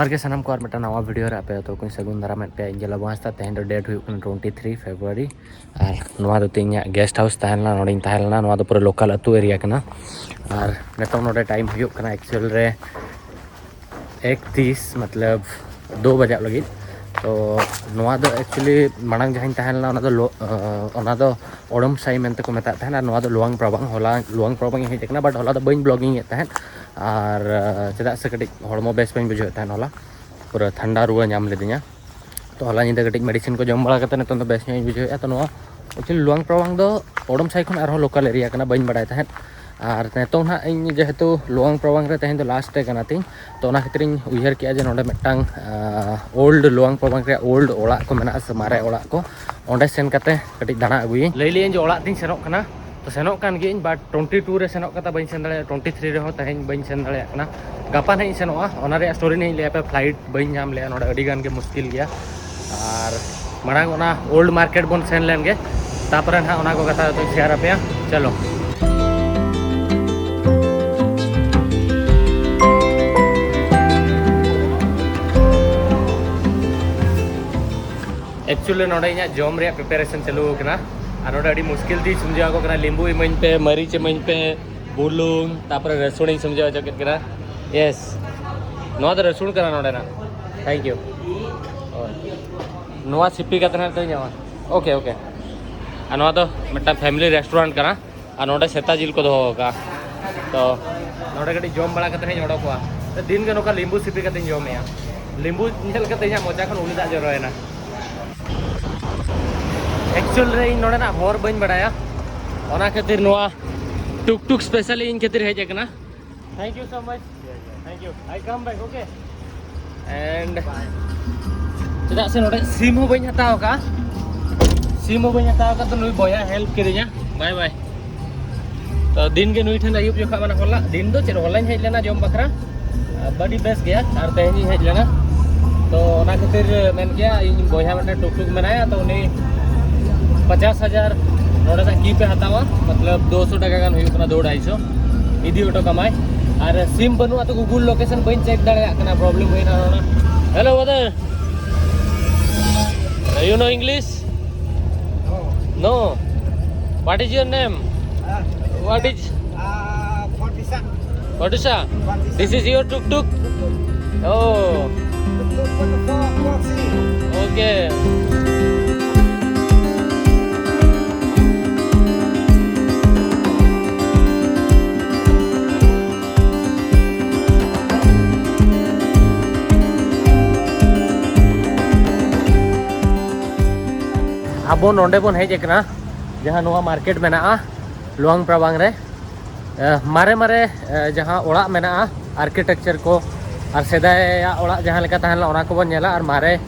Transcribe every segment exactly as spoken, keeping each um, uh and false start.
ᱟᱨ ᱜᱮ ᱥᱟᱱᱟᱢ ᱠᱚ ᱟᱨ ᱢᱤᱫᱴᱟᱝ ᱱᱟᱣᱟ ᱵᱷᱤᱰᱤᱭᱳ ᱨᱮ ᱟᱯᱮ ᱡᱚᱛᱚ ᱠᱚᱧ ᱥᱟᱹᱜᱩᱱ ᱫᱟᱨᱟᱢᱮᱫ ᱯᱮᱭᱟ᱾ ᱤᱧ ᱡᱮᱞᱟ ᱵᱚᱸᱥᱛᱟ, ᱛᱮᱦᱮᱧ ᱫᱚ ᱰᱮᱴ ᱦᱩᱭᱩᱜ ᱠᱟᱱᱟ ᱴᱩᱭᱮᱱᱴᱤ ᱛᱷᱨᱤ ᱯᱷᱮᱵᱽᱨᱩᱣᱟᱨᱤ᱾ ᱟᱨ ᱱᱚᱣᱟ ᱫᱚ ᱛᱤᱧ ᱤᱧᱟᱹᱜ ᱜᱮᱥᱴ ᱦᱟᱣᱩᱥ ᱛᱟᱦᱮᱸ ᱞᱮᱱᱟ, ᱱᱚᱰᱮᱧ ᱛᱟᱦᱮᱸ ᱞᱮᱱᱟ᱾ ᱱᱚᱣᱟ ᱫᱚ ᱯᱩᱨᱟᱹ ᱞᱳᱠᱟᱞ ᱟᱹᱛᱩ ᱮᱨᱤᱭᱟ ᱠᱟᱱᱟ᱾ ᱟᱨ ᱱᱤᱛᱚᱝ ᱱᱚᱰᱮ ᱴᱟᱭᱤᱢ ᱦᱩᱭᱩᱜ ᱠᱟᱱᱟ ᱮᱠᱪᱩᱭᱮᱞ ᱨᱮ ᱮᱠ ᱛᱤᱥ, ᱢᱚᱛᱞᱚᱵ ᱫᱩ ᱵᱟᱡᱟᱜ ᱞᱟᱹᱜᱤᱫ᱾ ᱛᱚ ᱱᱚᱣᱟ ᱫᱚ ᱮᱠᱪᱩᱭᱮᱞᱤ ᱢᱟᱲᱟᱝ ᱡᱟᱦᱟᱸᱧ ᱛᱟᱦᱮᱸ ᱞᱮᱱᱟ, ᱚᱱᱟ ᱫᱚ ᱞᱳ-, ᱚᱱᱟ ᱫᱚ ᱚᱲᱚᱢ ᱥᱟᱭ ᱢᱮᱱᱛᱮ ᱠᱚ ᱢᱮᱛᱟᱜ ᱛᱟᱦᱮᱸᱱᱟ᱾ ᱟᱨ ᱱᱚᱣᱟ ᱫᱚ ᱞᱩᱣᱟᱝ ᱯᱨᱟᱵᱟᱝ᱾ ᱦᱚᱞᱟ ᱞᱩᱣᱟᱝ ᱯᱨᱟᱵᱟᱝ ᱤᱧ ᱦᱮᱡ ᱟᱠᱟᱱᱟ, ᱵᱟᱴ ᱦᱚᱞᱟ ᱫᱚ ᱵᱟᱹᱧ ᱵᱞᱚᱜᱤᱝ ᱮᱫ ᱛᱟᱦᱮᱸᱫ᱾ ᱟᱨ ᱪᱮᱫᱟᱜ ᱥᱮ ᱠᱟᱹᱴᱤᱡ ᱦᱚᱲᱢᱚ ᱵᱮᱥ ᱵᱟᱹᱧ ᱵᱩᱡᱷᱟᱹᱣᱮᱫ ᱛᱟᱦᱮᱸᱫ, ᱦᱚᱞᱟ ᱯᱩᱨᱟᱹ ᱴᱷᱟᱱᱰᱟ ᱨᱩᱣᱟᱹ ᱧᱟᱢ ᱞᱤᱫᱤᱧᱟ᱾ ᱛᱚ ᱦᱚᱞᱟ ᱧᱤᱫᱟᱹ ᱠᱟᱹᱴᱤᱡ ᱢᱮᱰᱤᱥᱤᱱ ᱠᱚ ᱡᱚᱢ ᱵᱟᱲᱟ ᱠᱟᱛᱮ ᱱᱤᱛᱚᱝ ᱫᱚ ᱵᱮᱥ ᱧᱚᱜ ᱤᱧ ᱵᱩᱡᱷᱟᱹᱣᱮᱫᱼᱟ᱾ ᱛᱚ ᱱᱚᱣᱟ ᱮᱠᱪᱩᱭᱮᱞᱤ ᱞᱩᱣᱟᱝ ᱯᱨᱟᱵᱟᱝ ᱫᱚ ᱚᱲᱚᱢ ᱥᱟᱭ ᱠᱷᱚᱱ ᱟᱨᱦᱚᱸ ᱞᱳᱠᱟᱞ ᱮᱨᱤᱭᱟ ᱠᱟᱱᱟ, ᱵᱟᱹᱧ ᱵᱟᱲᱟᱭ ᱛᱟᱦᱮᱸᱫ᱾ ᱟᱨ ᱱᱤᱛᱚᱝ ᱱᱟᱦᱟᱜ ᱤᱧ ᱡᱮᱦᱮᱛᱩ ᱞᱩᱣᱟᱝ ᱯᱨᱟᱵᱟᱝ ᱨᱮ ᱛᱮᱦᱮᱧ ᱫᱚ ᱞᱟᱥᱴ ᱰᱮ ᱠᱟᱱᱟ ᱛᱤᱧ, ᱛᱚ ᱚᱱᱟ ᱠᱷᱟᱹᱛᱤᱨ ᱤᱧ ᱩᱭᱦᱟᱹᱨ ᱠᱮᱜᱼᱟ ᱡᱮ ᱱᱚᱰᱮ ᱢᱤᱫᱴᱟᱝ ᱳᱞᱰ ᱞᱩᱣᱟᱝ ᱯᱨᱟᱵᱟᱝ ᱨᱮᱭᱟᱜ ᱳᱞᱰ ᱚᱲᱟᱜ ᱠᱚ ᱢᱮᱱᱟᱜᱼᱟ ᱥᱮ ᱢᱟᱨᱮ ᱚᱲᱟᱜ ᱠᱚ, ᱚᱸᱰᱮ ᱥᱮᱱ ᱠᱟᱛᱮ ᱠᱟᱹᱴᱤᱡ ᱫᱟᱬᱟ ᱟᱹᱜᱩᱭᱟᱹᱧ᱾ ᱞᱟᱹᱭ ᱞᱮᱜᱼᱟᱹᱧ ᱡᱮ ᱚᱲᱟᱜ ᱛᱤᱧ ᱥᱮᱱᱚᱜ ᱠᱟᱱᱟ, ᱛᱚ ᱥᱮᱱᱚᱜ ᱠᱟᱱ ᱜᱤᱭᱟᱹᱧ, ᱵᱟᱴ ᱴᱩᱭᱮᱱᱴᱤ ᱴᱩ ᱨᱮ ᱥᱮᱱᱚᱜ ᱠᱟᱛᱷᱟ, ᱵᱟᱹᱧ ᱥᱮᱱ ᱫᱟᱲᱮᱭᱟᱜᱼᱟ᱾ ᱴᱩᱭᱮᱱᱴᱤ ᱛᱷᱨᱤ ᱨᱮᱦᱚᱸ ᱛᱮᱦᱮᱧ ᱵᱟᱹᱧ ᱥᱮᱱ ᱫᱟᱲᱮᱭᱟᱜ ᱠᱟᱱᱟ᱾ ᱜᱟᱯᱟ ᱱᱟᱦᱟᱜ ᱤᱧ ᱥᱮᱱᱚᱜᱼᱟ, ᱚᱱᱟ ᱨᱮᱭᱟᱜ ᱥᱴᱳᱨᱤ ᱱᱟᱦᱟᱜ ᱤᱧ ᱞᱟᱹᱭ ᱟᱯᱮᱭᱟ᱾ ᱯᱷᱞᱟᱭᱤᱴ ᱵᱟᱹᱧ ᱧᱟᱢ ᱞᱮᱜᱼᱟ, ᱱᱚᱰᱮ ᱟᱹᱰᱤ ᱜᱟᱱ ᱜᱮ ᱢᱩᱥᱠᱤᱞ ᱜᱮᱭᱟ᱾ ᱟᱨ ᱢᱟᱲᱟᱝ ᱚᱱᱟ ᱳᱞᱰ ᱢᱟᱨᱠᱮᱴ ᱵᱚᱱ ᱥᱮᱱ ᱞᱮᱱ ᱜᱮ, ᱛᱟᱯᱚᱨᱮ ᱱᱟᱦᱟᱜ ᱚᱱᱟ ᱠᱚ ᱠᱟᱛᱷᱟ ᱫᱚᱧ ᱥᱮᱭᱟᱨ ᱟᱯᱮᱭᱟ᱾ ᱪᱚᱞᱚ᱾ ᱮᱠᱪᱩᱭᱮᱞᱤ ᱱᱚᱰᱮ ᱤᱧᱟᱹᱜ ᱡᱚᱢ ᱨᱮᱭᱟᱜ ᱯᱨᱤᱯᱟᱨᱮᱥᱚᱱ ᱪᱟᱹᱞᱩ ᱟᱠᱟᱱᱟ᱾ ᱟᱨ ᱱᱚᱰᱮ ᱟᱹᱰᱤ ᱢᱩᱥᱠᱤᱞ ᱛᱤᱧ ᱥᱚᱢᱡᱷᱟᱣ ᱟᱠᱚ ᱠᱟᱱᱟ, ᱞᱤᱢᱵᱩ ᱤᱢᱟᱹᱧ ᱯᱮ, ᱢᱟᱹᱨᱤᱪ ᱤᱢᱟᱹᱧ ᱯᱮ, ᱵᱩᱞᱩᱝ, ᱛᱟᱯᱚᱨᱮ ᱨᱟᱹᱥᱩᱱ ᱤᱧ ᱥᱚᱢᱡᱷᱟᱣ ᱦᱚᱪᱚ ᱠᱮᱫ ᱠᱤᱱᱟ᱾ ᱭᱮᱥ, ᱱᱚᱣᱟ ᱫᱚ ᱨᱟᱹᱥᱩᱱ ᱠᱟᱱᱟ ᱱᱚᱰᱮᱱᱟᱜ᱾ Thank you. ᱱᱚᱣᱟ ᱥᱤᱯᱤ ᱠᱟᱛᱮ ᱱᱟᱦᱟᱜ ᱛᱚᱧ ᱧᱟᱢᱟ᱾ Okay, okay. ᱟᱨ ᱱᱚᱣᱟ ᱫᱚ ᱢᱤᱫᱴᱟᱝ ᱯᱷᱮᱢᱤᱞᱤ ᱨᱮᱥᱴᱩᱨᱮᱱᱴ ᱠᱟᱱᱟ᱾ ᱟᱨ ᱱᱚᱰᱮ ᱥᱮᱛᱟ ᱡᱤᱞ ᱠᱚ ᱫᱚᱦᱚ ᱟᱠᱟᱫᱼᱟ᱾ ᱛᱚ ᱱᱚᱰᱮ ᱠᱟᱹᱴᱤᱡ ᱡᱚᱢ ᱵᱟᱲᱟ ᱠᱟᱛᱮ ᱦᱟᱸᱜ ᱤᱧ ᱚᱰᱚᱠᱚᱜᱼᱟ᱾ ᱫᱤᱱ ᱜᱮ ᱱᱚᱝᱠᱟ ᱞᱤᱢᱵᱩ ᱥᱤᱯᱤ ᱠᱟᱛᱮᱧ ᱡᱚᱢᱮᱜᱼᱟ᱾ ᱞᱤᱢᱵᱩ ᱧᱮᱞ ᱠᱟᱛᱮ ᱤᱧᱟᱹᱜ ᱢᱚᱪᱟ ᱠᱷᱚᱱ ᱩᱞᱤ ᱫᱟᱜ ᱡᱚᱨᱚᱭᱮᱱᱟ᱾ ᱮᱠᱪᱩᱭᱮᱞ ᱨᱮ ᱤᱧ ᱱᱚᱰᱮᱱᱟᱜ ᱦᱚᱨ ᱵᱟᱹᱧ ᱵᱟᱲᱟᱭᱟ, ᱚᱱᱟ ᱠᱷᱟᱹᱛᱤᱨ ᱱᱚᱣᱟ ᱴᱩᱠ ᱴᱩᱠ ᱥᱯᱮᱥᱟᱞᱤ ᱤᱧ ᱠᱷᱟᱹᱛᱤᱨ ᱦᱮᱡ ᱟᱠᱟᱱᱟ᱾ Thank you so much. Thank you. I come back, okay? And ᱪᱮᱫᱟᱜ ᱥᱮ ᱱᱚᱰᱮ ᱥᱤᱢ ᱦᱚᱸ ᱵᱟᱹᱧ ᱦᱟᱛᱟᱣ ᱟᱠᱟᱫᱼᱟ, ᱥᱤᱢ ᱦᱚᱸ ᱵᱟᱹᱧ ᱦᱟᱛᱟᱣ ᱟᱠᱟᱫ, ᱛᱚ ᱱᱩᱭ ᱵᱚᱭᱦᱟ ᱦᱮᱞᱯ ᱠᱤᱫᱤᱧᱟ᱾ ᱵᱟᱭ ᱵᱟᱭ᱾ ᱛᱚ ᱫᱤᱱ ᱜᱮ ᱱᱩᱭ ᱴᱷᱮᱱ ᱟᱹᱭᱩᱵ ᱡᱚᱠᱷᱟ, ᱢᱟᱱᱮ ᱦᱚᱞᱟ ᱫᱤᱱ ᱫᱚ ᱪᱮᱫ, ᱦᱚᱞᱟᱧ ᱦᱮᱡ ᱞᱮᱱᱟ ᱡᱚᱢ ᱵᱟᱠᱷᱨᱟ, ᱟᱹᱰᱤ ᱵᱮᱥ ᱜᱮᱭᱟ᱾ ᱟᱨ ᱛᱮᱦᱮᱧ ᱤᱧ ᱦᱮᱡ ᱞᱮᱱᱟ, ᱛᱚ ᱚᱱᱟ ᱠᱷᱟᱹᱛᱤᱨ ᱢᱮᱱ ᱠᱮᱭᱟ ᱤᱧ ᱵᱚᱭᱦᱟ ᱢᱤᱫᱴᱮᱱ ᱴᱩᱠ ᱴᱩᱠ ᱢᱮᱱᱟᱭᱟ, ᱛᱚ ᱩᱱᱤ ᱯᱚᱪᱟᱥ ᱦᱟᱡᱟᱨ ᱱᱚᱰᱮᱱᱟᱜ ᱠᱤᱯ ᱮ ᱦᱟᱛᱟᱣᱟ, ᱢᱚᱛᱞᱚᱵ ᱫᱩᱥᱚ ᱴᱟᱠᱟ ᱜᱟᱱ ᱦᱩᱭᱩᱜ ᱠᱟᱱᱟ, ᱫᱩ ᱰᱷᱟᱭ ᱥᱚ ᱤᱫᱤ ᱦᱚᱴᱚ ᱠᱟᱢᱟᱭ᱾ ᱟᱨ ᱥᱤᱢ ᱵᱟᱹᱱᱩᱜᱼᱟ, ᱛᱚ Google location ᱵᱟᱹᱧ ᱪᱮᱠ ᱫᱟᱲᱮᱭᱟᱜ ᱠᱟᱱᱟ, ᱯᱨᱚᱵᱞᱮᱢ ᱦᱩᱭᱱᱟ ᱱᱚᱰᱮ᱾ Hello brother, you know English? No. What is your name? What is? Padusa. This is your tuk tuk? Oh. Okay. ᱟᱵᱚ ᱱᱚᱰᱮ ᱵᱚᱱ ᱦᱮᱡ ᱟᱠᱟᱱᱟ, ᱡᱟᱦᱟᱸ ᱱᱚᱣᱟ ᱢᱟᱨᱠᱮᱴ ᱢᱮᱱᱟᱜᱼᱟ ᱞᱩᱣᱟᱝ ᱯᱨᱟᱵᱟᱝ ᱨᱮ᱾ ᱮ, ᱢᱟᱨᱮ ᱢᱟᱨᱮ, ᱮ, ᱡᱟᱦᱟᱸ ᱚᱲᱟᱜ ᱢᱮᱱᱟᱜᱼᱟ, ᱟᱨᱠᱤᱴᱮᱠᱪᱟᱨ ᱠᱚ ᱟᱨ ᱥᱮᱫᱟᱭᱟᱜ ᱚᱲᱟᱜ ᱡᱟᱦᱟᱸ ᱞᱮᱠᱟ ᱛᱟᱦᱮᱸ ᱞᱮᱱᱟ, ᱚᱱᱟ ᱠᱚᱵᱚᱱ ᱧᱮᱞᱟ᱾ ᱟᱨ ᱢᱟᱨᱮ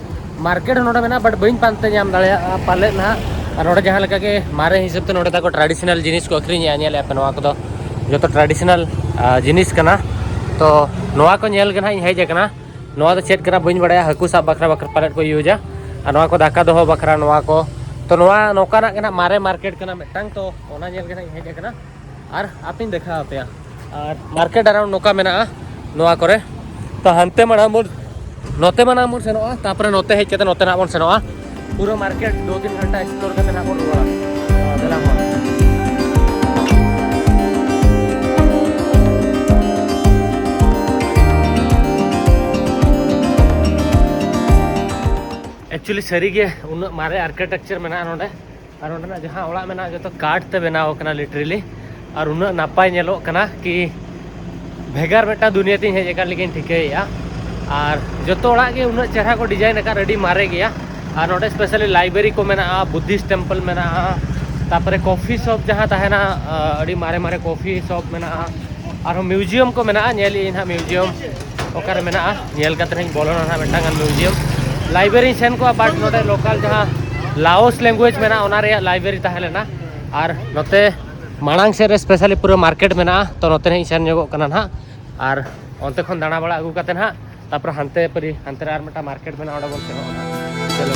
ᱢᱟᱨᱠᱮᱴ ᱦᱚᱸ ᱱᱚᱰᱮ ᱢᱮᱱᱟᱜᱼᱟ, but ᱵᱟᱹᱧ ᱯᱟᱱᱛᱮ ᱧᱟᱢ ᱫᱟᱲᱮᱭᱟᱜᱼᱟ ᱯᱟᱞᱮᱫ ᱱᱟᱦᱟᱜ᱾ ᱟᱨ ᱱᱚᱰᱮ ᱡᱟᱦᱟᱸ ᱞᱮᱠᱟ ᱜᱮ ᱢᱟᱨᱮ ᱦᱤᱥᱟᱹᱵ ᱛᱮ ᱱᱚᱰᱮ ᱛᱟᱠᱚ ᱴᱨᱟᱰᱤᱥᱚᱱᱟᱞ ᱡᱤᱱᱤᱥ ᱠᱚ ᱟᱹᱠᱷᱨᱤᱧᱮᱜᱼᱟ, ᱧᱮᱞᱮᱫᱼᱟ ᱯᱮ, ᱱᱚᱣᱟ ᱠᱚᱫᱚ ᱡᱚᱛᱚ ᱴᱨᱟᱰᱤᱥᱚᱱᱟᱞ, ᱟ, ᱡᱤᱱᱤᱥ ᱠᱟᱱᱟ᱾ ᱛᱚ ᱱᱚᱣᱟ ᱠᱚ ᱧᱮᱞ ᱜᱮ ᱱᱟᱦᱟᱜ ᱤᱧ ᱦᱮᱡ ᱟᱠᱟᱱᱟ᱾ ᱱᱚᱣᱟ ᱫᱚ ᱪᱮᱫ ᱠᱟᱱᱟ ᱵᱟᱹᱧ ᱵᱟᱲᱟᱭᱟ, ᱦᱟᱹᱠᱩ ᱥᱟᱵ ᱵᱟᱠᱷᱨᱟ ᱵᱟᱠᱷᱨᱟ ᱯᱟᱞᱮᱫ ᱠᱚ ᱤᱭᱩᱡᱟ᱾ ᱟᱨ ᱱᱚᱣᱟ ᱠᱚ ᱫᱟᱠᱟ ᱫᱚᱦᱚ ᱵᱟᱠᱷᱨᱟ, ᱱᱚᱣᱟ ᱠᱚ, ᱛᱚ ᱱᱚᱣᱟ ᱱᱚᱝᱠᱟᱱᱟᱜ ᱜᱮ ᱱᱟᱦᱟᱜ ᱢᱟᱨᱮ ᱢᱟᱨᱠᱮᱴ ᱠᱟᱱᱟ ᱢᱤᱫᱴᱟᱝ, ᱛᱚ ᱚᱱᱟ ᱧᱮᱞ ᱜᱮ ᱱᱟᱦᱟᱜ ᱤᱧ ᱦᱮᱡ ᱟᱠᱟᱱᱟ᱾ ᱟᱨ ᱟᱯᱮᱧ ᱫᱮᱠᱷᱟᱣ ᱟᱯᱮᱭᱟ᱾ ᱟᱨ ᱢᱟᱨᱠᱮᱴ ᱟᱨᱟᱣᱩᱱᱰ ᱱᱚᱝᱠᱟ ᱢᱮᱱᱟᱜᱼᱟ ᱱᱚᱣᱟ ᱠᱚᱨᱮ᱾ ᱛᱚ ᱦᱟᱱᱛᱮ ᱢᱟᱲᱟᱝ ᱵᱚᱱ, ᱱᱚᱛᱮ ᱢᱟᱲᱟᱝ ᱵᱚᱱ ᱥᱮᱱᱚᱜᱼᱟ, ᱛᱟᱯᱚᱨᱮ ᱱᱚᱛᱮ ᱦᱮᱡ ᱠᱟᱛᱮ ᱱᱚᱛᱮ ᱱᱟᱜ ᱵᱚᱱ ᱥᱮᱱᱚᱜᱼᱟ᱾ ᱯᱩᱨᱟᱹ ᱢᱟᱨᱠᱮᱴ ᱫᱩ ᱛᱤᱱ ᱜᱷᱚᱱᱴᱟ ᱮᱠᱥᱯᱞᱳᱨ ᱠᱟᱛᱮ ᱱᱟᱜ ᱵᱚᱱ ᱨᱩᱣᱟᱹᱲᱟ᱾ ᱫᱮᱞᱟ ᱢᱟ᱾ ᱮᱠᱪᱩᱭᱮᱞᱤ ᱥᱟᱹᱨᱤᱜᱮ ᱩᱱᱟᱹᱜ ᱢᱟᱨᱮ ᱟᱨᱠᱤᱴᱮᱠᱪᱟᱨ ᱢᱮᱱᱟᱜᱼᱟ ᱱᱚᱰᱮ᱾ ᱟᱨ ᱱᱚᱸᱰᱮᱱᱟᱜ ᱡᱟᱦᱟᱸ ᱚᱲᱟᱜ ᱢᱮᱱᱟᱜᱼᱟ, ᱡᱚᱛᱚ ᱠᱟᱴ ᱛᱮ ᱵᱮᱱᱟᱣ ᱟᱠᱟᱱᱟ ᱞᱤᱴᱨᱮᱞᱤ᱾ ᱟᱨ ᱩᱱᱟᱹᱜ ᱱᱟᱯᱟᱭ ᱧᱮᱞᱚᱜ ᱠᱟᱱᱟ ᱠᱤ ᱵᱷᱮᱜᱟᱨ ᱢᱤᱫᱴᱟᱝ ᱫᱩᱱᱤᱭᱟᱹ ᱛᱤᱧ ᱦᱮᱡ ᱟᱠᱟᱱ ᱞᱮᱠᱟᱧ ᱴᱷᱤᱠᱟᱹᱭᱮᱫᱼᱟ᱾ ᱟᱨ ᱡᱚᱛᱚ ᱚᱲᱟᱜ ᱜᱮ ᱩᱱᱟᱹᱜ ᱪᱮᱦᱨᱟ ᱠᱚ ᱰᱤᱡᱟᱭᱤᱱ ᱟᱠᱟᱫ, ᱟᱹᱰᱤ ᱢᱟᱨᱮ ᱜᱮᱭᱟ᱾ ᱟᱨ ᱱᱚᱰᱮ ᱥᱯᱮᱥᱟᱞᱤ ᱞᱟᱭᱵᱨᱮᱨᱤ ᱠᱚ ᱢᱮᱱᱟᱜᱼᱟ, ᱵᱩᱫᱽᱫᱷᱤᱥᱴ ᱴᱮᱢᱯᱮᱞ ᱢᱮᱱᱟᱜᱼᱟ, ᱛᱟᱨᱯᱚᱨᱮ ᱠᱚᱯᱷᱤ ᱥᱚᱯ ᱡᱟᱦᱟᱸ ᱛᱟᱦᱮᱱᱟ, ᱟᱹᱰᱤ ᱢᱟᱨᱮ ᱢᱟᱨᱮ ᱠᱚᱯᱷᱤ ᱥᱚᱯ ᱢᱮᱱᱟᱜᱼᱟ᱾ ᱟᱨᱦᱚᱸ ᱢᱤᱭᱩᱡᱤᱭᱟᱢ ᱠᱚ ᱢᱮᱱᱟᱜᱼᱟ, ᱧᱮᱞ ᱤᱧ ᱦᱟᱸᱜ ᱢᱤᱭᱩᱡᱤᱭᱟᱢ ᱚᱠᱟᱨᱮ ᱢᱮᱱᱟᱜᱼᱟ, ᱧᱮᱞ ᱠᱟᱛᱮ ᱦᱟᱸᱜ ᱤᱧ ᱵᱚᱞᱚᱱᱟ ᱦᱟᱸᱜ ᱢᱤᱫᱴᱟᱝ ᱜᱟᱱ ᱢᱤᱭᱩᱡᱤᱭᱟᱢ᱾ ᱞᱟᱭᱵᱨᱮᱨᱤᱧ ᱥᱮᱱ ᱠᱚᱜᱼᱟ, ᱵᱟᱴ ᱱᱚᱰᱮ ᱞᱳᱠᱟᱞ ᱡᱟᱦᱟᱸ ᱞᱟᱣᱳᱥ ᱞᱮᱝᱜᱩᱭᱮᱡᱽ ᱢᱮᱱᱟᱜᱼᱟ, ᱚᱱᱟ ᱨᱮᱭᱟᱜ ᱞᱟᱭᱵᱨᱮᱨᱤ ᱛᱟᱦᱮᱸ ᱞᱮᱱᱟ᱾ ᱟᱨ ᱱᱚᱛᱮ ᱢᱟᱲᱟᱝ ᱥᱮᱫ ᱨᱮ ᱥᱯᱮᱥᱟᱞᱤ ᱯᱩᱨᱟᱹ ᱢᱟᱨᱠᱮᱴ ᱢᱮᱱᱟᱜᱼᱟ, ᱛᱚ ᱱᱚᱛᱮ ᱦᱟᱸᱜ ᱤᱧ ᱥᱮᱱ ᱧᱚᱜᱚᱜ ᱠᱟᱱᱟ ᱱᱟᱦᱟᱜ᱾ ᱟᱨ ᱚᱱᱛᱮ ᱠᱷᱚᱱ ᱫᱟᱬᱟ ᱵᱟᱲᱟ ᱟᱹᱜᱩ ᱠᱟᱛᱮ ᱱᱟᱦᱟᱜ, ᱛᱟᱨᱯᱚᱨᱮ ᱦᱟᱱᱛᱮ ᱯᱟᱹᱨᱤ, ᱦᱟᱱᱛᱮ ᱨᱮ ᱟᱨ ᱢᱤᱫᱴᱟᱝ ᱢᱟᱨᱠᱮᱴ ᱢᱮᱱᱟᱜᱼᱟ, ᱚᱸᱰᱮ ᱵᱚᱱ ᱥᱮᱱᱚᱜᱼᱟ ᱱᱟᱦᱟᱜ᱾ ᱪᱚᱞᱚ᱾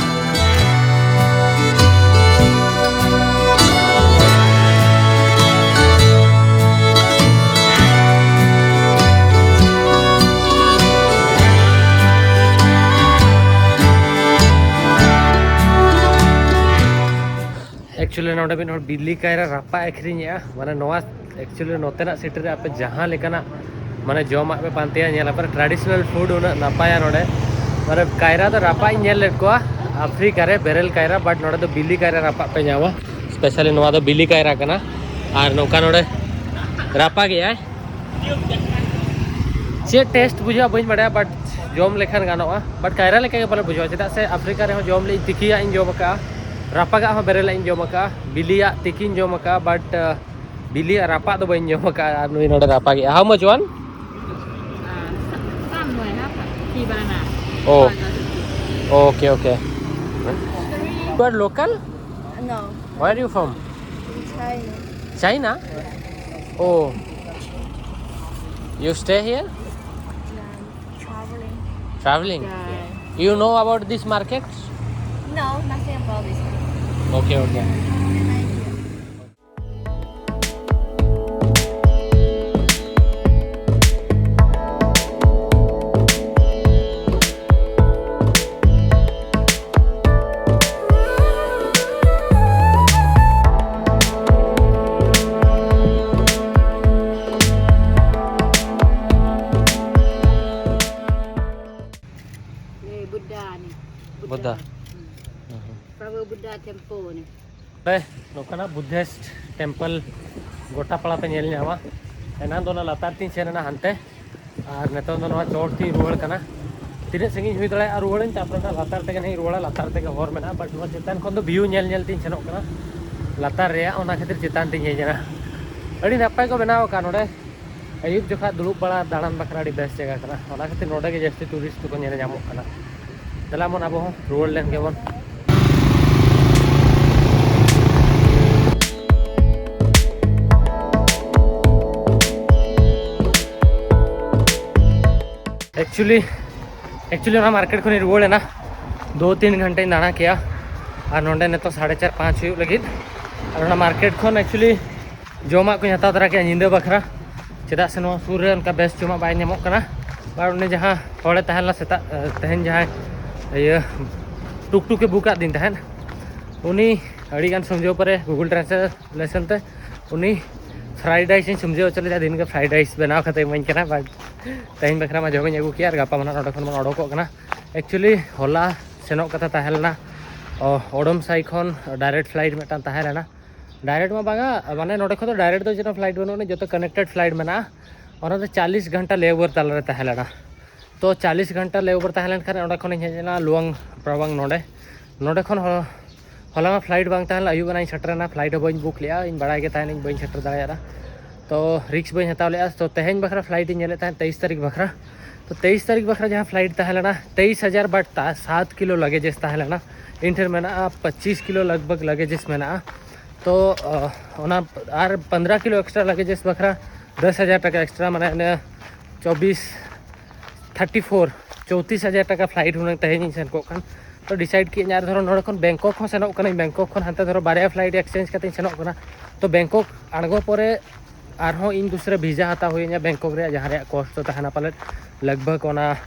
ᱮᱠᱪᱩᱭᱮᱞᱤ ᱱᱚᱰᱮ ᱢᱤᱫ ᱦᱚᱲ ᱵᱤᱞᱤ ᱠᱟᱭᱨᱟ ᱨᱟᱯᱟᱜ ᱟᱹᱠᱷᱨᱤᱧᱮᱜᱼᱟ᱾ ᱢᱟᱱᱮ ᱱᱚᱣᱟ ᱮᱠᱪᱩᱭᱮᱞᱤ ᱱᱚᱛᱮᱱᱟᱜ ᱥᱤᱴᱤ ᱨᱮ ᱟᱯᱮ ᱡᱟᱦᱟᱸ ᱞᱮᱠᱟᱱᱟᱜ ᱢᱟᱱᱮ ᱡᱚᱢᱟᱜ ᱯᱮ ᱯᱟᱱᱛᱮᱭᱟ, ᱧᱮᱞ ᱟᱯᱮ ᱴᱨᱟᱰᱤᱥᱚᱱᱟᱞ ᱯᱷᱩᱰ ᱩᱱᱟᱹᱜ ᱱᱟᱯᱟᱭᱟ ᱱᱚᱰᱮ᱾ ᱢᱟᱱᱮ ᱠᱟᱭᱨᱟ ᱫᱚ ᱨᱟᱯᱟᱜ ᱤᱧ ᱧᱮᱞ ᱞᱮᱫ ᱠᱚᱣᱟ ᱟᱯᱷᱨᱤᱠᱟ ᱨᱮ, ᱵᱮᱨᱮᱞ ᱠᱟᱭᱨᱟ, ᱵᱟᱴ ᱱᱚᱰᱮ ᱫᱚ ᱵᱤᱞᱤ ᱠᱟᱭᱨᱟ ᱨᱟᱯᱟᱜ ᱯᱮ ᱧᱟᱢᱟ᱾ ᱥᱯᱮᱥᱟᱞᱤ ᱱᱚᱣᱟ ᱫᱚ ᱵᱤᱞᱤ ᱠᱟᱭᱨᱟ ᱠᱟᱱᱟ᱾ ᱟᱨ ᱱᱚᱝᱠᱟ ᱱᱚᱰᱮ ᱨᱟᱯᱟᱜᱮᱜᱼᱟᱭ᱾ ᱪᱮᱫ ᱴᱮᱥᱴ ᱵᱩᱡᱷᱟᱹᱜᱼᱟ ᱵᱟᱹᱧ ᱵᱟᱲᱟᱭᱟ, ᱵᱟᱴ ᱡᱚᱢ ᱞᱮᱠᱷᱟᱱ ᱜᱟᱱᱚᱜᱼᱟ᱾ ᱵᱟᱴ ᱠᱟᱭᱨᱟ ᱞᱮᱠᱟ ᱜᱮ ᱯᱟᱞᱮ ᱵᱩᱡᱷᱟᱹᱜᱼᱟ, ᱪᱮᱫᱟᱜ ᱥᱮ ᱟᱯᱷᱨᱤᱠᱟ ᱨᱮᱦᱚᱸ ᱡᱚᱢ ᱞᱮᱫ ᱛᱤᱠᱤᱭᱟᱜ ᱤᱧ ᱡᱚᱢ ᱟᱠᱟᱫᱼᱟ, ᱨᱟᱯᱟᱜᱟᱜ ᱦᱚᱸ ᱵᱮᱨᱮᱞᱟᱜ ᱤᱧ ᱡᱚᱢ ᱟᱠᱟᱫᱼᱟ, ᱵᱤᱞᱤᱭᱟᱜ ᱛᱤᱠᱤᱧ ᱡᱚᱢ ᱟᱠᱟᱫᱼᱟ, ᱵᱟᱴ ᱵᱤᱞᱤᱭᱟᱜ ᱨᱟᱯᱟᱜ ᱫᱚ ᱵᱟᱹᱧ ᱡᱚᱢ ᱟᱠᱟᱫᱼᱟ᱾ ᱟᱨ ᱱᱩᱭ ᱱᱚᱰᱮ ᱨᱟᱯᱟᱜᱮᱜᱼᱟ᱾ How much one? Uh, some, some way, huh? Three banana. Oh. Okay, okay. You are local? No. Where are you from? China. China? Oh. You stay here? Yeah, traveling. Traveling? Yeah. You know about this market? No, nothing about this. Okay, okay. Thank you. Eh, Buddha ni. Buddha. Hmm. Flower Buddha temple ni. ᱱᱚᱝᱠᱟᱱᱟᱜ Buddhist temple ᱜᱚᱴᱟ ᱯᱟᱲᱟ ᱯᱮ ᱧᱮᱞ ᱧᱟᱢᱟ᱾ ᱮᱱᱟᱝ ᱫᱚ ᱚᱱᱟ ᱞᱟᱛᱟᱨ ᱛᱤᱧ ᱥᱮᱱ ᱮᱱᱟ ᱦᱟᱱᱛᱮ, ᱟᱨ ᱱᱤᱛᱚᱝ ᱫᱚ ᱱᱚᱣᱟ ᱪᱚᱴ ᱛᱤᱧ ᱨᱩᱣᱟᱹᱲ ᱠᱟᱱᱟ᱾ ᱛᱤᱱᱟᱹᱜ ᱥᱟᱺᱜᱤᱧ ᱦᱩᱭ ᱫᱟᱲᱮᱭᱟᱜᱼᱟ ᱨᱩᱣᱟᱹᱲᱟᱹᱧ, ᱛᱟᱨᱯᱚᱨᱮ ᱱᱟᱜ ᱞᱟᱛᱟᱨ ᱛᱮᱜᱮ ᱱᱟᱜ ᱤᱧ ᱨᱩᱣᱟᱹᱲᱟ, ᱞᱟᱛᱟᱨ ᱛᱮᱜᱮ ᱦᱚᱨ ᱢᱮᱱᱟᱜᱼᱟ᱾ ᱵᱟᱴ ᱱᱚᱣᱟ ᱪᱮᱛᱟᱱ ᱠᱷᱚᱱ ᱫᱚ ᱵᱷᱤᱭᱩ ᱧᱮᱞ ᱧᱮᱞ ᱛᱤᱧ ᱥᱮᱱᱚᱜ ᱠᱟᱱᱟ ᱞᱟᱛᱟᱨ ᱨᱮᱭᱟᱜ, ᱚᱱᱟ ᱠᱷᱟᱹᱛᱤᱨ ᱪᱮᱛᱟᱱ ᱛᱤᱧ ᱦᱮᱡ ᱮᱱᱟ᱾ ᱟᱹᱰᱤ ᱱᱟᱯᱟᱭ ᱠᱚ ᱵᱮᱱᱟᱣ ᱟᱠᱟᱫ ᱱᱚᱰᱮ᱾ ᱟᱹᱭᱩᱵ ᱡᱚᱠᱷᱟ ᱫᱩᱲᱩᱵ ᱵᱟᱲᱟ ᱫᱟᱬᱟᱱ ᱵᱟᱠᱷᱨᱟ ᱟᱹᱰᱤ ᱵᱮᱥ ᱡᱟᱭᱜᱟ ᱠᱟᱱᱟ᱾ ᱚᱱᱟ ᱠᱷᱟᱹᱛᱤᱨ ᱱᱚᱰᱮ ᱜᱮ ᱡᱟᱹᱥᱛᱤ ᱴᱩᱨᱤᱥᱴ ᱫᱚᱠᱚ ᱧᱮᱞ ᱧᱟᱢᱚᱜ ᱠᱟᱱᱟ᱾ ᱫᱮᱞᱟ ᱵᱚᱱ ᱟᱵᱚ ᱦᱚᱸ ᱨᱩᱣᱟᱹᱲ ᱞᱮᱱ ᱜᱮᱵᱚᱱ᱾ ᱮᱠᱪᱩᱭᱮᱞᱤ ᱮᱠᱪᱩᱭᱮᱞᱤ ᱚᱱᱟ ᱢᱟᱨᱠᱮᱴ ᱠᱷᱚᱱᱤᱧ ᱨᱩᱣᱟᱹᱲ ᱮᱱᱟ᱾ ᱫᱩ ᱛᱤᱱ ᱜᱷᱚᱱᱴᱟᱧ ᱫᱟᱬᱟ ᱠᱮᱜᱼᱟ᱾ ᱟᱨ ᱱᱚᱰᱮ ᱱᱤᱛᱚᱜ ᱥᱟᱲᱮ ᱪᱟᱨ ᱯᱟᱸᱪ ᱦᱩᱭᱩᱜ ᱞᱟᱹᱜᱤᱫ᱾ ᱟᱨ ᱚᱱᱟ ᱢᱟᱨᱠᱮᱴ ᱠᱷᱚᱱ ᱮᱠᱪᱩᱭᱮᱞᱤ ᱡᱚᱢᱟᱜ ᱠᱚᱧ ᱦᱟᱛᱟᱣ ᱛᱚᱨᱟ ᱠᱮᱜᱼᱟ ᱧᱤᱫᱟᱹ ᱵᱟᱠᱷᱨᱟ, ᱪᱮᱫᱟᱜ ᱥᱮ ᱱᱚᱣᱟ ᱥᱩᱨ ᱨᱮ ᱚᱱᱠᱟ ᱵᱮᱥ ᱡᱚᱢᱟᱜ ᱵᱟᱭ ᱧᱟᱢᱚᱜ ᱠᱟᱱᱟ᱾ ᱟᱨ ᱩᱱᱤ ᱡᱟᱦᱟᱸ ᱦᱚᱲᱮ ᱛᱟᱦᱮᱸ ᱞᱮᱱᱟ ᱥᱮᱛᱟᱜ, ᱮ, ᱛᱮᱦᱮᱧ ᱡᱟᱦᱟᱸᱭ ᱤᱭᱟᱹ ᱴᱩᱠ ᱴᱩᱠᱮ ᱵᱩᱠ ᱟᱫ ᱫᱤᱧ ᱛᱟᱦᱮᱸᱫ, ᱩᱱᱤ ᱟᱹᱰᱤᱜᱟᱱ ᱥᱚᱢᱡᱷᱟᱹᱣ ᱯᱚᱨᱮ Google Translation ᱛᱮ ᱩᱱᱤ fried rice ᱤᱧ ᱥᱚᱢᱡᱷᱟᱹᱣ ᱦᱚᱪᱚ ᱞᱮᱫᱟ, ᱫᱤᱱ ᱜᱮ fried rice ᱵᱮᱱᱟᱣ ᱠᱟᱛᱮ ᱤᱢᱟᱹᱧ ᱠᱟᱱᱟ᱾ But ᱛᱮᱦᱮᱧ ᱵᱟᱠᱷᱨᱟ ᱢᱟ ᱡᱚᱢᱤᱧ ᱟᱹᱜᱩ ᱠᱮᱭᱟ ᱟᱨ ᱜᱟᱯᱟ ᱢᱟ ᱱᱟᱦᱟᱜ ᱱᱚᱰᱮ ᱠᱷᱚᱱ ᱵᱚᱱ ᱚᱰᱚᱠᱚᱜ ᱠᱟᱱᱟ᱾ Actually ᱦᱚᱞᱟ ᱥᱮᱱᱚᱜ ᱠᱟᱛᱷᱟ ᱛᱟᱦᱮᱸ ᱞᱮᱱᱟ, ᱚ, ᱚᱰᱚᱢᱥᱟᱭ ᱠᱷᱚᱱ direct flight ᱢᱤᱫᱴᱟᱝ ᱛᱟᱦᱮᱸ ᱞᱮᱱᱟ᱾ Direct ᱢᱟ ᱵᱟᱝᱟ, ᱢᱟᱱᱮ ᱱᱚᱰᱮ ᱠᱷᱚᱱ ᱫᱚ direct ᱫᱚ ᱡᱮᱱᱚ flight ᱵᱟᱹᱱᱩᱜ ᱟᱹᱱᱤᱡ, ᱡᱚᱛᱚ connected flight ᱢᱮᱱᱟᱜᱼᱟ᱾ ᱚᱱᱟ ᱫᱚ ᱪᱟᱞᱤᱥ ᱜᱷᱚᱱᱴᱟ layover ᱛᱟᱞᱟᱨᱮ ᱛᱟᱦᱮᱸ ᱞᱮᱱᱟ᱾ ᱛᱚ ᱪᱟᱞᱤᱥ ᱜᱷᱚᱱᱴᱟ layover ᱛᱟᱦᱮᱸ ᱞᱮᱱᱠᱷᱟᱱ ᱚᱸᱰᱮ ᱠᱷᱚᱱᱤᱧ ᱦᱮᱡ ᱮᱱᱟ ᱞᱩᱣᱟᱝ ᱯᱨᱟᱣᱟᱝ ᱱᱚᱰᱮ᱾ ᱱᱚᱰᱮ ᱠᱷᱚᱱ ᱦᱚ-, ᱦᱚᱞᱟ ᱢᱟ flight ᱵᱟᱝ ᱛᱟᱦᱮᱸ ᱞᱮᱱᱟ, ᱟᱹᱭᱩᱵ ᱮᱱᱟᱧ ᱥᱮᱴᱮᱨᱮᱱᱟ, flight ᱦᱚᱸ ᱵᱟᱹᱧ book ᱞᱮᱜᱼᱟ, ᱤᱧ ᱵᱟᱲᱟᱭ ᱜᱮ ᱛᱟᱦᱮᱱᱟᱹᱧ ᱵᱟᱹᱧ ᱥᱮᱴᱮᱨ ᱫᱟᱲᱮᱭᱟᱜᱼᱟ᱾ ᱛᱚ risk ᱵᱟᱹᱧ ᱦᱟᱛᱟᱣ ᱞᱮᱜᱼᱟ᱾ ᱛᱚ ᱛᱮᱦᱮᱧ ᱵᱟᱠᱷᱨᱟ flight ᱤᱧ ᱧᱮᱞᱮᱫ ᱛᱟᱦᱮᱸᱫ ᱛᱮᱭᱤᱥ ᱛᱟᱹᱨᱤᱠᱷ ᱵᱟᱠᱷᱨᱟ᱾ ᱛᱚ ᱛᱮᱭᱤᱥ ᱛᱟᱹᱨᱤᱠᱷ ᱵᱟᱠᱷᱨᱟ ᱡᱟᱦᱟᱸ flight ᱛᱟᱦᱮᱸ ᱞᱮᱱᱟ, ᱛᱮᱭᱤᱥ ᱦᱟᱡᱟᱨ but ᱥᱟᱛ ᱠᱤᱞᱳ luggages ᱛᱟᱦᱮᱸ ᱞᱮᱱᱟ᱾ ᱤᱧ ᱴᱷᱮᱱ ᱢᱮᱱᱟᱜᱼᱟ ᱯᱚᱸᱪᱤᱥ ᱠᱤᱞᱳ ᱞᱟᱜᱽ ᱵᱷᱟᱜᱽ luggages ᱢᱮᱱᱟᱜᱼᱟ᱾ ᱛᱚ ᱚ, ᱚᱱᱟ ᱟᱨ ᱯᱚᱱᱫᱽᱨᱚ ᱠᱤᱞᱳ extra luggages ᱵᱟᱠᱷᱨᱟ ᱫᱚᱥ ᱦᱟᱡᱟᱨ ᱴᱟᱠᱟ extra, ᱢᱟᱱᱮ ᱤᱱᱟᱹ ᱪᱚᱵᱵᱤᱥ, thirty four, ᱪᱳᱭᱛᱨᱤᱥ ᱦᱟᱡᱟᱨ ᱴᱟᱠᱟ flight ᱦᱩᱱᱟᱹᱝ ᱛᱮᱦᱮᱧ ᱤᱧ ᱥᱮᱱ ᱠᱚᱜ ᱠᱷᱟᱱ᱾ ᱛᱚ decide ᱠᱮᱫᱟᱹᱧ, ᱟᱨ ᱫᱷᱚᱨᱚ ᱱᱚᱰᱮ ᱠᱷᱚᱱ ᱵᱮᱝᱠᱚᱠ ᱦᱚᱸ ᱥᱮᱱᱚᱜ ᱠᱟᱹᱱᱟᱹᱧ, ᱵᱮᱝᱠᱚᱠ ᱠᱷᱚᱱ ᱦᱟᱱᱛᱮ ᱫᱷᱚᱨᱚ ᱵᱟᱨᱭᱟ flight exchange ᱠᱟᱛᱮᱧ ᱥᱮᱱᱚᱜ ᱠᱟᱱᱟ᱾ ᱛᱚ ᱵᱮᱝᱠᱚᱠ ᱟᱬᱜᱚ ᱯᱚᱨᱮ ᱟᱨᱦᱚᱸ ᱤᱧ ᱫᱩᱥᱨᱟ visa ᱦᱟᱛᱟᱣ ᱦᱩᱭᱟᱹᱧᱟ ᱵᱮᱝᱠᱚᱠ ᱨᱮᱭᱟᱜ, ᱡᱟᱦᱟᱸ ᱨᱮᱭᱟᱜ cost ᱫᱚ ᱛᱟᱦᱮᱱᱟ ᱯᱟᱞᱮᱫ ᱞᱟᱜᱽ ᱵᱷᱟᱜᱽ ᱚᱱᱟ,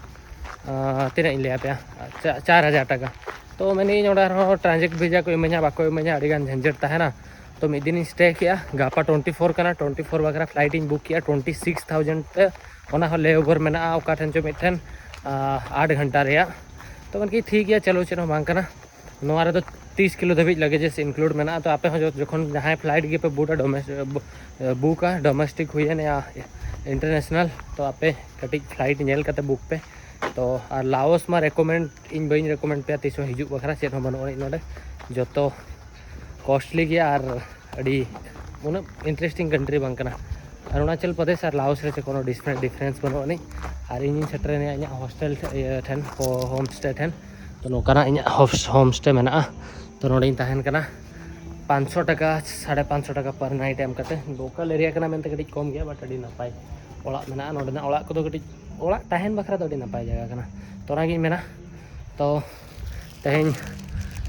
ᱟᱸ, ᱛᱤᱱᱟᱹᱜ ᱤᱧ ᱞᱟᱹᱭ ᱟᱯᱮᱭᱟ, ᱪᱟ-, ᱪᱟᱨ ᱦᱟᱡᱟᱨ ᱴᱟᱠᱟ᱾ ᱛᱚ ᱢᱮᱱᱮᱫᱟᱹᱧ ᱚᱸᱰᱮ ᱟᱨᱦᱚᱸ transit visa ᱠᱚ ᱤᱢᱟᱹᱧᱟ ᱵᱟᱠᱚ ᱤᱢᱟᱹᱧᱟ, ᱟᱹᱰᱤᱜᱟᱱ ᱡᱷᱟᱧᱡᱷᱟᱴ ᱛᱟᱦᱮᱱᱟ᱾ ᱛᱚ ᱢᱤᱫ ᱫᱤᱱᱤᱧ stay ᱠᱮᱜᱼᱟ, ᱜᱟᱯᱟ twenty four ᱠᱟᱱᱟ, twenty four ᱵᱟᱠᱷᱨᱟ flight ᱤᱧ book ᱠᱮᱜᱼᱟ twenty six thousand ᱛᱮ᱾ ᱚᱱᱟ ᱦᱚᱸ layover ᱢᱮᱱᱟᱜᱼᱟ ᱚᱠᱟ ᱴᱷᱮᱱ ᱪᱚ ᱢᱤᱫᱴᱷᱮᱱ, ᱟᱸ, ᱟᱴ ᱜᱷᱚᱱᱴᱟ ᱨᱮᱭᱟᱜ᱾ ᱛᱚ ᱢᱮᱱᱠᱮᱫ ᱴᱷᱤᱠ ᱜᱮᱭᱟ, ᱪᱚᱞᱚ ᱪᱮᱫ ᱦᱚᱸ ᱵᱟᱝ ᱠᱟᱱᱟ᱾ ᱱᱚᱣᱟ ᱨᱮᱫᱚ ᱛᱤᱥ ᱠᱤᱞᱳ ᱫᱷᱟᱹᱵᱤᱡ luggages include ᱢᱮᱱᱟᱜᱼᱟ᱾ ᱛᱚ ᱟᱯᱮ ᱦᱚᱸ ᱡᱚ-, ᱡᱚᱠᱷᱚᱱ ᱡᱟᱦᱟᱸᱭ flight ᱜᱮᱯᱮ book-ᱟ, ᱰᱚᱢᱮᱥ-, ᱵᱩ-, ᱵᱩᱠᱟ, domestic ᱦᱩᱭᱮᱱ ᱭᱟ international, ᱛᱚ ᱟᱯᱮ ᱠᱟᱹᱴᱤᱡ flight ᱧᱮᱞ ᱠᱟᱛᱮ book ᱯᱮ᱾ ᱛᱚ ᱟᱨ ᱞᱟᱣᱳᱥ ᱢᱟ recommend ᱤᱧ ᱵᱟᱹᱧ recommend ᱯᱮᱭᱟ ᱛᱤᱥ ᱦᱚᱸ ᱦᱤᱡᱩᱜ ᱵᱟᱠᱷᱨᱟ, ᱪᱮᱫ ᱦᱚᱸ ᱵᱟᱹᱱᱩᱜ ᱟᱹᱱᱤᱡ ᱱᱚᱰᱮ, ᱡᱚᱛᱚ costly ᱜᱮᱭᱟ ᱟᱨ ᱟᱹᱰᱤ ᱩᱱᱟᱹᱜ interesting country ᱵᱟᱝ ᱠᱟᱱᱟ᱾ ᱚᱨᱩᱱᱟᱪᱚᱞ ᱯᱨᱚᱫᱮᱥ ᱟᱨ ᱞᱟᱣᱳᱥ ᱨᱮ ᱪᱮᱫ ᱠᱳᱱᱳ different difference ᱵᱟᱹᱱᱩᱜ ᱟᱹᱱᱤᱡ᱾ ᱟᱨ ᱤᱧᱤᱧ ᱥᱮᱴᱮᱨᱮᱱᱟ ᱤᱧᱟᱹᱜ hostel ᱴᱷᱮ-, ᱤᱭᱟᱹ ᱴᱷᱮᱱ, ᱦᱳ-, homestay ᱴᱷᱮᱱ᱾ ᱛᱚ ᱱᱚᱝᱠᱟᱱᱟᱜ ᱤᱧᱟᱹᱜ ᱦᱳᱥ-, homestay ᱢᱮᱱᱟᱜᱼᱟ᱾ ᱛᱚ ᱱᱚᱰᱮᱧ ᱛᱟᱦᱮᱱ ᱠᱟᱱᱟ ᱯᱟᱸᱪᱥᱚ ᱴᱟᱠᱟ, ᱥᱟᱲᱮ ᱯᱟᱸᱪᱥᱚ ᱴᱟᱠᱟ per night ᱮᱢ ᱠᱟᱛᱮ᱾ Local area ᱠᱟᱱᱟ ᱢᱮᱱᱛᱮ ᱠᱟᱹᱴᱤᱡ ᱠᱚᱢ ᱜᱮᱭᱟ, but ᱟᱹᱰᱤ ᱱᱟᱯᱟᱭ ᱚᱲᱟᱜ ᱢᱮᱱᱟᱜᱼᱟ᱾ ᱱᱚᱰᱮᱱᱟᱜ ᱚᱲᱟᱜ ᱠᱚᱫᱚ ᱠᱟᱹᱴᱤᱡ, ᱚᱲᱟᱜ ᱛᱟᱦᱮᱱ ᱵᱟᱠᱷᱨᱟ ᱫᱚ ᱟᱹᱰᱤ ᱱᱟᱯᱟᱭ ᱡᱟᱭᱜᱟ ᱠᱟᱱᱟ᱾ ᱛᱚ ᱚᱱᱟᱜᱤᱧ ᱢᱮᱱᱟ᱾ ᱛᱚ ᱛᱮᱦᱮᱧ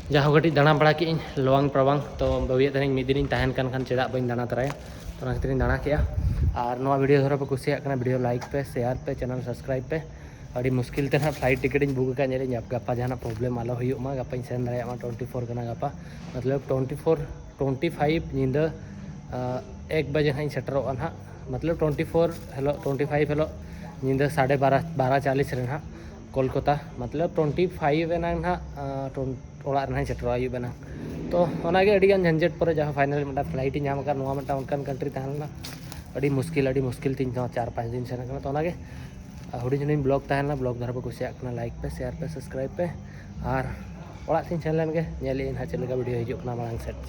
ᱡᱟᱦᱳ ᱠᱟᱹᱴᱤᱡ ᱫᱟᱬᱟ ᱵᱟᱲᱟ ᱠᱮᱫᱟᱹᱧ ᱞᱚᱣᱟᱝ ᱯᱨᱟᱣᱟᱝ᱾ ᱛᱚ ᱵᱷᱟᱹᱵᱤᱭᱮᱫ ᱛᱟᱦᱮᱱᱟᱹᱧ ᱢᱤᱫ ᱫᱤᱱᱤᱧ ᱛᱟᱦᱮᱱ ᱠᱟᱱ ᱠᱷᱟᱱ ᱪᱮᱫᱟᱜ ᱵᱟᱹᱧ ᱫᱟᱬᱟ ᱛᱚᱨᱟᱭᱟ᱾ ᱛᱚ ᱚᱱᱟ ᱠᱷᱟᱹᱛᱤᱨᱤᱧ ᱫᱟᱬᱟ ᱠᱮᱜᱼᱟ᱾ ᱟᱨ ᱱᱚᱣᱟ video ᱫᱷᱚᱨᱚ ᱯᱮ ᱠᱩᱥᱤᱭᱟᱜ ᱠᱟᱱᱟ, video like ᱯᱮ, share ᱯᱮ, channel subscribe ᱯᱮ᱾ ᱟᱹᱰᱤ ᱢᱩᱥᱠᱤᱞ ᱛᱮ ᱱᱟᱦᱟᱜ ᱯᱷᱞᱟᱭᱤᱴ ᱴᱤᱠᱤᱴ ᱤᱧ ᱵᱩᱠ ᱟᱠᱟᱫ᱾ ᱧᱮᱞᱮᱫ ᱜᱟᱯᱟ ᱡᱟᱦᱟᱱᱟᱜ ᱯᱨᱚᱵᱞᱮᱢ ᱟᱞᱚ ᱦᱩᱭᱩᱜ ᱢᱟ, ᱜᱟᱯᱟᱧ ᱥᱮᱱ ᱫᱟᱲᱮᱭᱟᱜ ᱢᱟ᱾ ᱴᱩᱭᱮᱱᱴᱤ ᱯᱷᱳᱨ ᱠᱟᱱᱟ ᱜᱟᱯᱟ, ᱢᱚᱛᱞᱚᱵ ᱴᱩᱭᱮᱱᱴᱤ ᱯᱷᱳᱨ ᱴᱩᱭᱮᱱᱴᱤ ᱯᱷᱟᱭᱤᱵᱷ ᱧᱤᱫᱟᱹ ᱟᱸ, ᱮᱠ ᱵᱟᱡᱮ ᱱᱟᱦᱟᱜ ᱤᱧ ᱥᱮᱴᱮᱨᱚᱜᱼᱟ ᱱᱟᱦᱟᱜ, ᱢᱚᱛᱞᱚᱵ ᱴᱩᱭᱮᱱᱴᱤ ᱯᱷᱳᱨ ᱦᱤᱞᱳᱜ, ᱴᱩᱭᱮᱱᱴᱤ ᱯᱷᱟᱭᱤᱵᱷ ᱦᱤᱞᱳᱜ ᱧᱤᱫᱟᱹ ᱥᱟᱲᱮ ᱵᱟᱨᱚ, ᱵᱟᱨᱚ ᱪᱟᱞᱤᱥ ᱨᱮ ᱱᱟᱦᱟᱜ ᱠᱳᱞᱠᱟᱛᱟ, ᱢᱚᱛᱞᱚᱵ ᱴᱩᱭᱮᱱᱴᱤ ᱯᱷᱟᱭᱤᱵᱷ ᱮᱱᱟᱝ ᱱᱟᱦᱟᱜ ᱟᱸ, ᱴᱩᱱ- ᱚᱲᱟᱜ ᱨᱮ ᱱᱟᱦᱟᱜ ᱤᱧ ᱥᱮᱴᱮᱨᱚᱜᱼᱟ ᱟᱹᱭᱩᱵ ᱮᱱᱟᱝ᱾ ᱛᱚ ᱚᱱᱟᱜᱮ ᱟᱹᱰᱤᱜᱟᱱ ᱡᱷᱟᱧᱡᱮᱴ ᱯᱚᱨᱮ ᱡᱟᱦᱟᱸ ᱯᱷᱟᱭᱱᱟᱞ ᱢᱤᱫᱴᱟᱝ ᱯᱷᱞᱟᱭᱤᱴ ᱤᱧ ᱧᱟᱢ ᱟᱠᱟᱫ, ᱱᱚᱣᱟ ᱢᱤᱫᱴᱟᱝ ᱚᱱᱠᱟᱱ ᱠᱟᱱᱴᱨᱤ ᱛᱟᱦᱮᱸ ᱞᱮᱱᱟ, ᱟᱹᱰᱤ ᱢᱩᱥᱠᱤᱞ, ᱟᱹᱰᱤ ᱢᱩᱥᱠᱤᱞ ᱛᱤᱧ ᱱᱚᱣᱟ ᱪᱟᱨ ᱯᱟᱸᱪ ᱫᱤᱱ ᱥᱮᱱ ᱠᱟᱱᱟ᱾ ᱛᱚ ᱚᱱᱟᱜᱮ ᱦᱩᱰᱤᱧ ᱦᱩᱰᱤᱧ ᱵᱞᱚᱜ ᱛᱟᱦᱮᱸ ᱞᱮᱱᱟ, ᱵᱞᱚᱜ ᱫᱷᱟᱨᱟ ᱯᱮ ᱠᱩᱥᱤᱭᱟᱜ ᱠᱟᱱᱟ, ᱞᱟᱭᱤᱠ ᱯᱮ, ᱥᱮᱭᱟᱨ ᱯᱮ, ᱥᱟᱵᱥᱠᱨᱟᱭᱤᱵ ᱯᱮ, ᱟᱨ ᱚᱲᱟᱜ ᱥᱮᱫ ᱤᱧ ᱥᱮᱱ ᱞᱮᱱ ᱜᱮ, ᱧᱮᱞᱮᱫ ᱟᱹᱧ ᱱᱟᱦᱟᱜ ᱪᱮᱫ ᱞᱮᱠᱟ ᱵᱷᱤᱰᱤᱭᱳ ᱦᱤᱡᱩᱜ ᱠᱟᱱᱟ ᱢᱟᱲᱟᱝ ᱥᱮᱫ᱾